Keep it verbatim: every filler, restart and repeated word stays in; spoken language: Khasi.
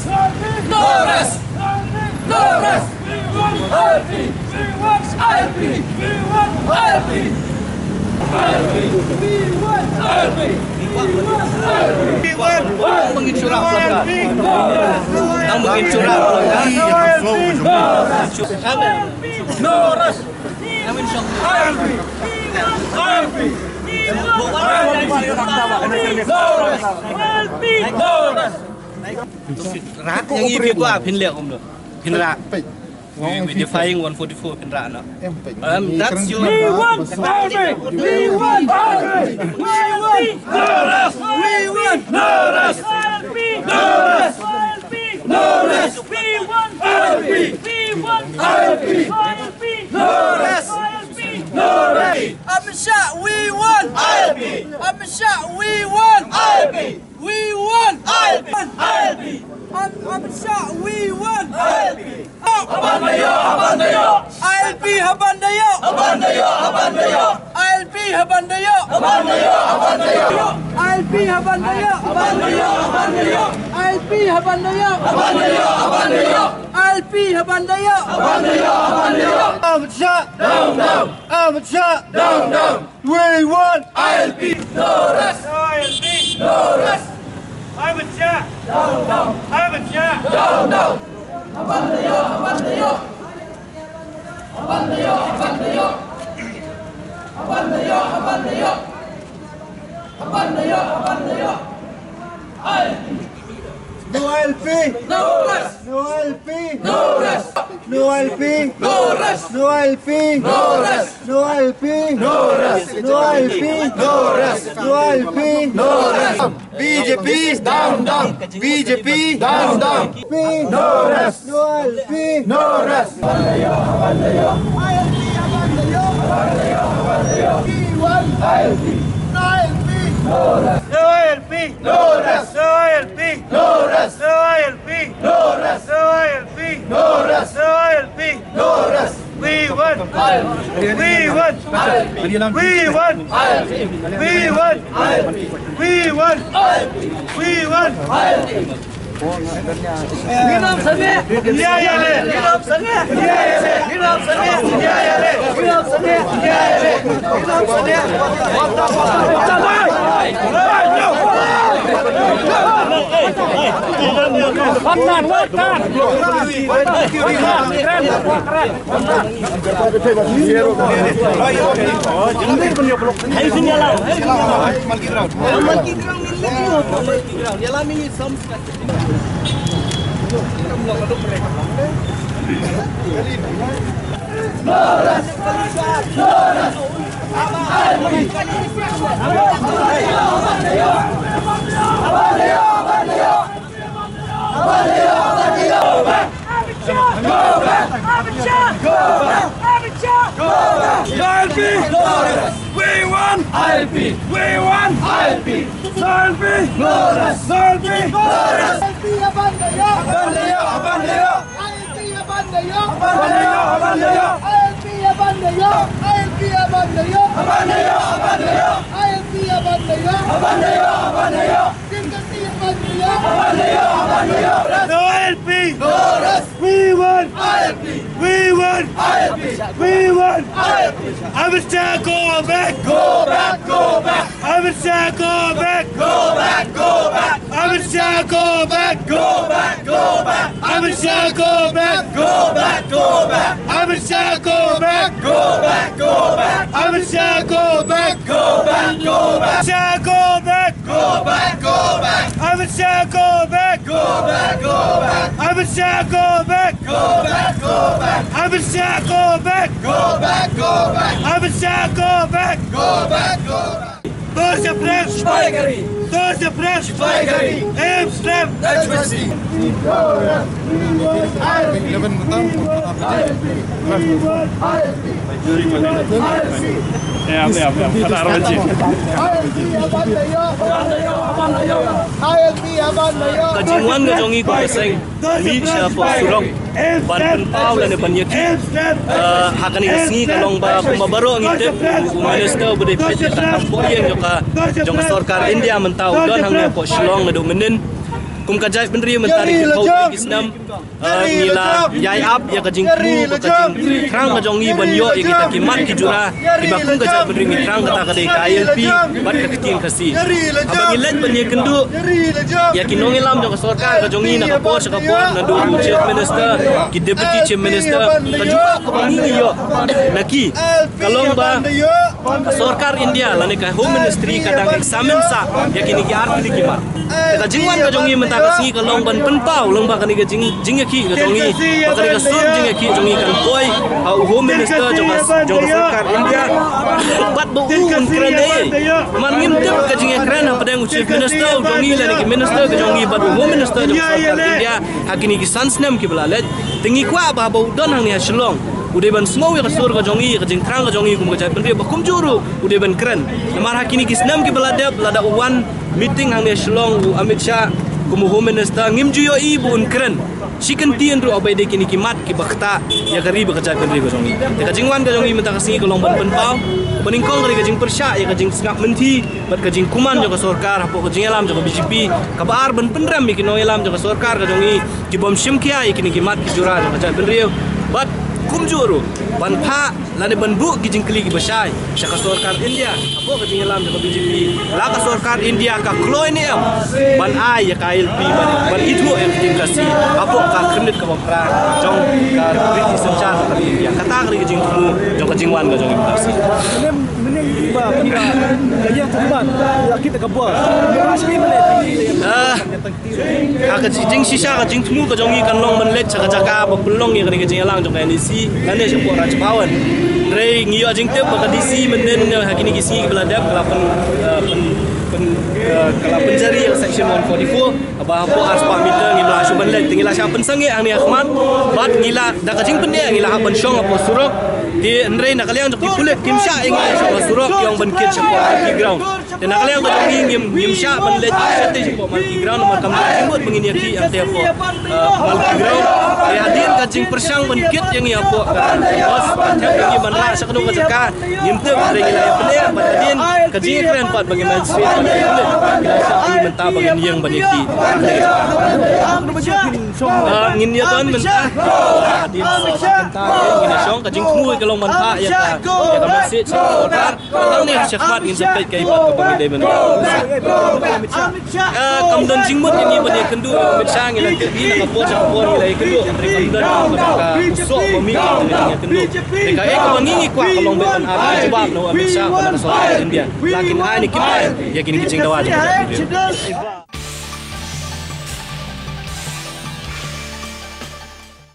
No rest! No rest! We want I L P! We want I L P! We want I L P! I L P! We want I L P! We want I L P! We want I L P! Tang bangin shurak. Tang bangin shurak. No rest! I L P! I L P! No rest! No rest! Rak yang i phi kwah phin leh kumno? Phin rak. We, we defying one forty-four, phin rak noh. Um, that's your We want army! We want army! We want no rest! We want no rest! No rest! No rest! We want army! We want army! No rest! No rest! Amit Shah, we want army! Amit Shah, we want army! We want I L P! I L P! Am- Amit Shah, we want I L P! Haban da ïoh, haban da ïoh! I L P haban da ïoh! Haban da ïoh, haban da ïoh! I L P haban da ïoh! Haban da ïoh, haban da ïoh! I L P haban da ïoh! Haban da ïoh, haban da ïoh! I L P haban da ïoh! Haban da ïoh, haban da ïoh! I L P haban da ïoh! Haban da ïoh, haban da ïoh! Amit Shah! Down, down! Amit Shah! Down, down! We want I L P! No rest! No I L P! No rest! Amit Shah! Down, down! Amit Shah! Down, down! Haban da ïoh, haban da ïoh! Haban da ïoh, haban da ïoh! Haban da ïoh, haban da ïoh! Haban da ïoh, haban da ïoh! I L P! No I L P! No rest! No I L P! No rest! No I L P! No rest! No I L P! No rest! No I L P! No rest! No I L P! No rest! No I L P! No rest! B J P down, down! B J P down, down! No rest! No I L P! No rest! I L P, I L P, I L P. We want I L P. No I L P. No rest. No I L P. No rest. No I L P. No rest. No I L P. No rest. No I L P. No rest. We want. We want. We want. We want. We want. I L P! We want I L P! We want I L P! I L P! No rest! I L P! No rest! I L P haban da ïoh! Haban da ïoh! Haban da ïoh! I L P haban da ïoh! Haban da ïoh! Haban da ïoh! I L P haban da ïoh! I L P haban da ïoh! Haban da ïoh! Haban da ïoh! I L P haban da ïoh! Haban da ïoh! Haban da ïoh! Haban da ïoh! Haban da ïoh! Haban da ïoh! No I L P! No rest! We want I L P! We want I L P! We want I L P! Amit Shah, go back! Go back! Go back! Amit Shah, go back! Go back! Go back! Amit Shah, go back! Go back! Go back! Amit Shah, go back! Go back! Go back! Amit Shah, go back! Go back! Go back! Amit Shah, go back! Go back! Go back! Amit Shah, go back! Go back! Go back! Amit Shah, go back! Go back! Go back! Amit Shah, go back! Go back! Go back! Amit Shah, go back! Go back! Go back! Amit Shah, go back! Go back! Go back! Torch Approach! Sipai kari! Torch Approach! Sipai kari! Aim Strap! H B C! Ka jingwan ka jong ngi kum ka seng mih sha pdeng Shillong ban pynpaw lane ban ïakhih, eh, ha kane ka sngi ka long ba kumba baroh ngi tip, u Minister uba dei peit ïa ka kam poi ïing jong ka, jong ka sorkar India mynta u don hangne ha pdeng Shillong naduh mynnin. Kum ka jaitbynriew mynta da ki phew tylli ki snem, eh, ngi la ïai ap ïa ka jingthmu bad ka jingthrang ka jong ngi ban ïoh ïa kita ki mat ki jura kiba kum ka jaitbynriew ngi thrang, kata ka dei ka I L P bad ka ktien Khasi. Haba ngi leit ban ïakynduh ïa ki nongïalam jong ka sorkar ka jong ngi na ka por sha ka por, naduh u Chief Minister, ki Deputy Chief Minister, ka jubab kaba ngi ngi ïoh na ki ka long ba ka sorkar India lane ka Home Ministry ka dang examine sah ïa kine ki ar tylli ki mat. Te ka jingwan ka jong ngi mynta ka sngi ka long ban pynpaw lyngba kane ka jing, jingïakhih ka jong ngi, ba kane ka sur jingïakhih jong ngi kan poi ha u Home Minister jong ka, jong ka sorkar India. Bad ba u un kren ei ei. Man ngim tip ka jingïakren hapdeng u Chief Minister u jong ngi lane ki minister ka jong ngi bad u Home Minister jong ka sorkar India ha kine ki san snem kiba la leit. Te ngi kwah ba haba u don hangne ha Shillong u dei ban sngew ïa ka sur ka jong ngi, ïa ka jingthrang ka jong ngi kum ka jaitbynriew, ba kumjuh ruh u dei ban kren. Namar ha kine ki snem kiba la dep, lada u wan meeting hangne ha Shillong u Amit Shah kum u Home Minister, ngim ju ïohi ba un kren shi kyntien ruh haba ïadei kine ki mat kiba ktah ïa ka ri bad ka jaitbynriew ka jong ngi. Te ka jingwan ka jong ngi mynta ka sngi ka long ban pynpaw, ba nyngkong ka dei ka jingpyrshah ïa ka jingsngap mynthi bad ka jingkmen jong ka sorkar hapoh ka jingïalam jong ka B J P. Kaba ar, ban pynrem ïa ki nongïalam jong ka sorkar ka jong ngi ki bym shim khia ïa kine ki mat ki jura jong ka jaitbynriew. Bad kumjuh ruh ban phah lane ban buh ki jingkylli kiba shai sha ka sorkar India hapoh ka jingïalam jong ka B J P, la ka sorkar India ka kloi ne em ban ai ïa ka I L P ban, ban ithuh ïa ka ktien Khasi hapoh ka khyrnit kaba phra jong ka riti synshar ka India. Kata ka dei ka jingthmu jong ka jingwan ka jong ngi mynta ka sngi. Mynne, mynne ba, ba, ka ïing ka ban, ïa kita ka bor. Ïa ka sbi mynne. Ah, ha ka ji-, jingshisha ka jingthmu ka jong ngi kan long ban leit sha ka jaka ba pynlong ïa kane ka jingïalang jong ka N E C lane shapoh Raj Bhavan. Hynrei ngi ïoh jingtip ba ka D C mynne ha kine ki sngi kiba la dep ka la pyn, eh, pyn, pyn, eh, ka la pynjari ïa ka section one forty-four. Haba hapoh arspah meter ngim lah shuh ban leit, te ngi la shah pynsangeh hangne ha khmat bad ngi la, da ka jingpyndep ngi la hap ban shong hapoh surok. Te hynrei na ka liang jong ki pulit kim shah ïa ngi ban shong ha surok, ki ong ban kit shapoh Malki Ground. Te na ka liang ka jong ngi ngim, ngim shah ban leit shatei shapoh Malki Ground namar kam don jingmut ba ngin ïakhih hangtei hapoh, eh, Malki Ground. Te hadien ka jingpyrshang ban kit ïa ngi hapoh ka bus, ka thep ïa ngi ban rah sha kano ka jaka ngim tip, hynrei ngi la ïa pynïaid bad hadien ka jingïakren pat ba ngin ïa sngewthuh bad ki pulit, ngi la shah ïa ngi mynta ba ngin ïeng ban ïakhih. Ah, ngin ïa don mynta. Hadien mynta ngin ïa shong, ka jingthmu ka long ban phah ïa ka, ïa ka message sha ka sorkar. Tang ne shakhmat ngin sa peit kaei pat kaba ngi dei ban. Ah, kam don jingmut ïa ngi ban ïakynduh ïa u Amit Shah, ngi la tip hi na ka por sha ka por ngi la ïakynduh, hynrei kam don ka, ka soh ba mih ka jingïakynduh. Te kaei kaba ngi ngi kwah ka long ban ai jubab na u Amit Shah bad na ka sorkar India. La kin ai ne kim ai ïa kine ki jingdawa jong ka.